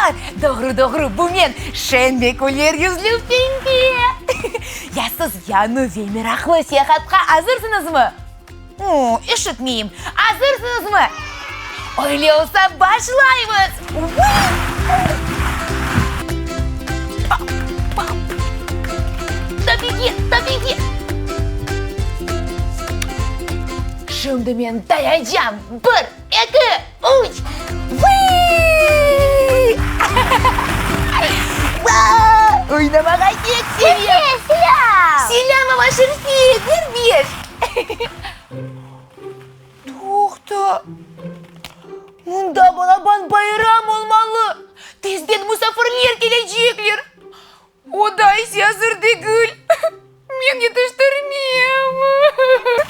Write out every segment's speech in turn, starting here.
dostlar! Doğru-doğru, bu men, şeñ ve küler yüzlü Pembe! Ya siz yañı ve meraqlı seyahatqa azırsıñızmı? O, eşitmeyim. Azırsıñızmı? Öyle olsa, başlaymız! Töpege, töpege! Şimdi men tayacam. Bir, eki, üç! Vıy! Oynamağa pek sevem! Selâm! Selâm, Mama Şerfe! Derviş! Toqta! Mında balaban bayram olmalı! Tezden musafirler kelecekler! Oda ise azır degil. Men yetiştirmem.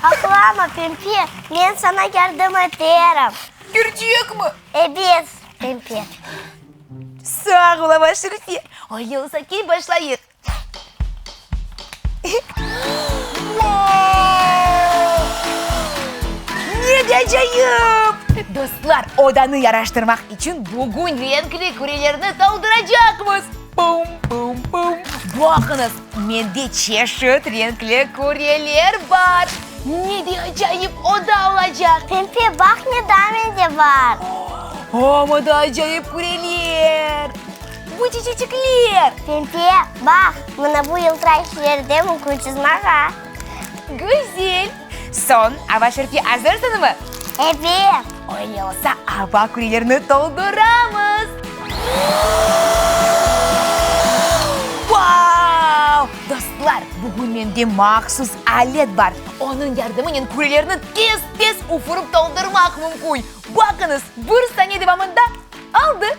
Ağlama, Pempe, men saña yardım eterim. Kerçekmi? Ebet, Pempe. Sağ ol, Ava Şerfe. Öyle olsa, kel başlayıq. Ne de acayip! Dostlar, odanı yaraştırmaq içün bugün renkli kürelerni tolduracaqmız. Pum-pum-pum! Baqıñız, mende çeşit renkli küreler bar. Ne de acayip oda olacaq! Pempe, baq ne daa mende bar. Amma da acayip küreler! Bu çiçeçikler! Pempe, baq, mına bu yıltıray şeyler de mümkün çızmağa. Güzel! Soñ, Ava Şerfe, azırsıñmı? Ebet! Öyle olsa, ava kürelerini tolduramız! Vau! Dostlar, bugün mende mahsus alet bar. Onıñ yardımınen kürelerni tez-tez üfürip toldurmaq mümkün. Baqıñız, bir saniye devamında Aldı!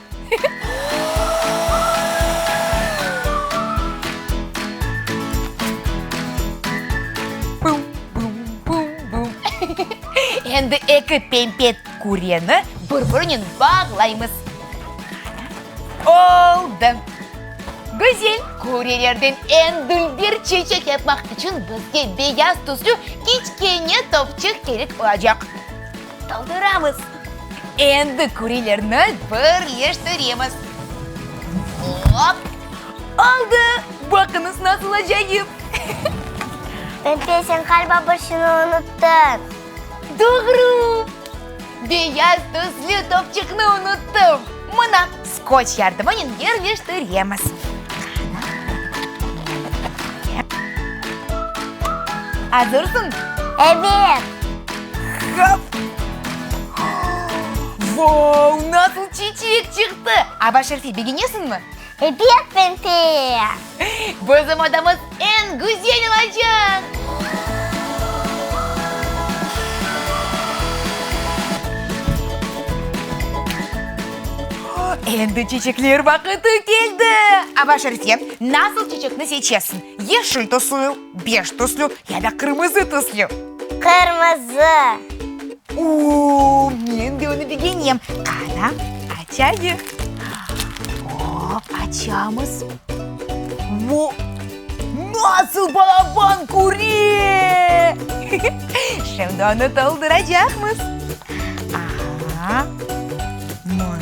Bum-bum-bum-bum. Endi eki pempe küreni bir-birinen bağlaymız. Oldı! Güzel kürelerden eñ dülber çeçek yapmaq içün bizge beyaz tüslü kiçkene topçıq kerek olacaq. Tolduramız. Endi kürelerni birleştiremiz. Hop! Oldı! Baqıñız, nasıl acayip! Pempe, sen ğaliba bir şeyni unuttıñ. Doğru! Beyaz tüslü topçıqnı unuttım. Mına, skotç yardımınen yerleştiremiz. Azırsıñ? Ebet! Hop! Vau, nasıl çiçek çıqtı! Aba Şerfe, begenesiñmi? Ebet, Pempe! Bizim odamız eñ güzel olacaq! Endi çiçekler vaqıtı keldi! Aba Şerfe, nasıl çiçekni seçesiñ, yeşil tüslü, bej tüslü ya da qırmızı tüslü? Qırmızı! O, men de onı begenem! Qana, açayıq! Hop, açamız. Vo, nasıl balaban küre! Şimdi onı tolduracaqmız. Aha, mında.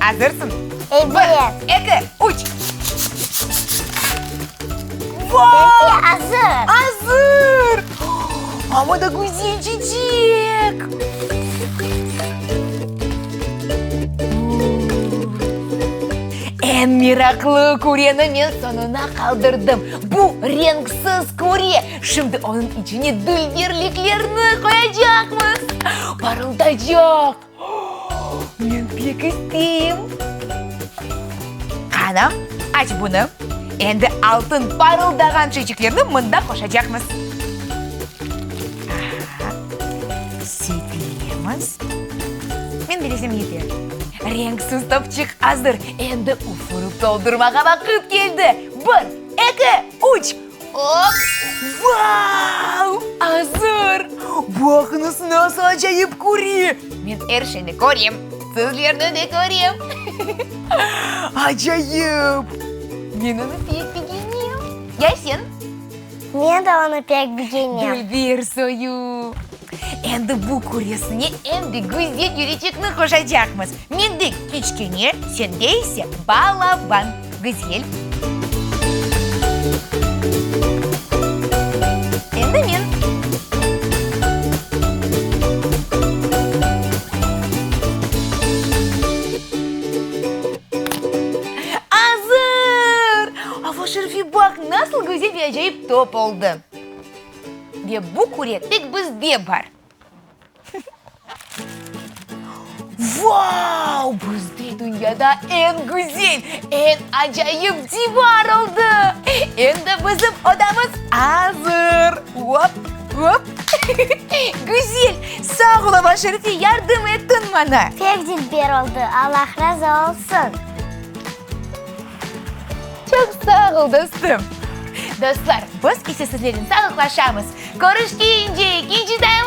Azırsıñ? Ebet. Bir, eki, üç. Vau! Pempe azır. Azır! Amma da güzel çiçek! Eñ meraqlı küreni men soñuna qaldırdım. Bu renksiz küre. Şimdi onıñ içine dülberliklerni qoyacaqmız. Parıldaycaq. Men pek isteyim. Qana, aç bunı. Endi altın parıldağan çiçeklerni mında qoşacaqmız. Sepemiz. Men bilesem yeter. Renksiz topçıq azır. Endi üfürip toldurmağa vaqıt keldi. Bir, eki, üç, Op! Vau! Azır! Baqıñız, nasıl acayip küre! Men er şeyni körem, sizlerni de körem. Acayip! Men onı pek begenem. Ya sen? Men de onı pek begenem. Dülber soyu! Endi bu küresine em de güzel yüreçikni qoşacaqmız. Mende kiçkene, sende ise balaban. Güzel. Endi men. Azır! Ava Şerfi, baq, nasıl güzel ve acayip top oldı. Ve bu küre tek bizde bar. Vau! Bizde dünyada eñ güzel, eñ acayip divar oldı! Endi bizim odamız azır! Op, op! Güzel! Sağ ol, Ava Şerife, yardım ettiñ maña! Pek dilber oldı, Allah razı olsun! Çoq sağ ol, dostum! Dostlar, biz ise sizlernen sağlıqlaşamız. Körüşkence, ekinci taymda!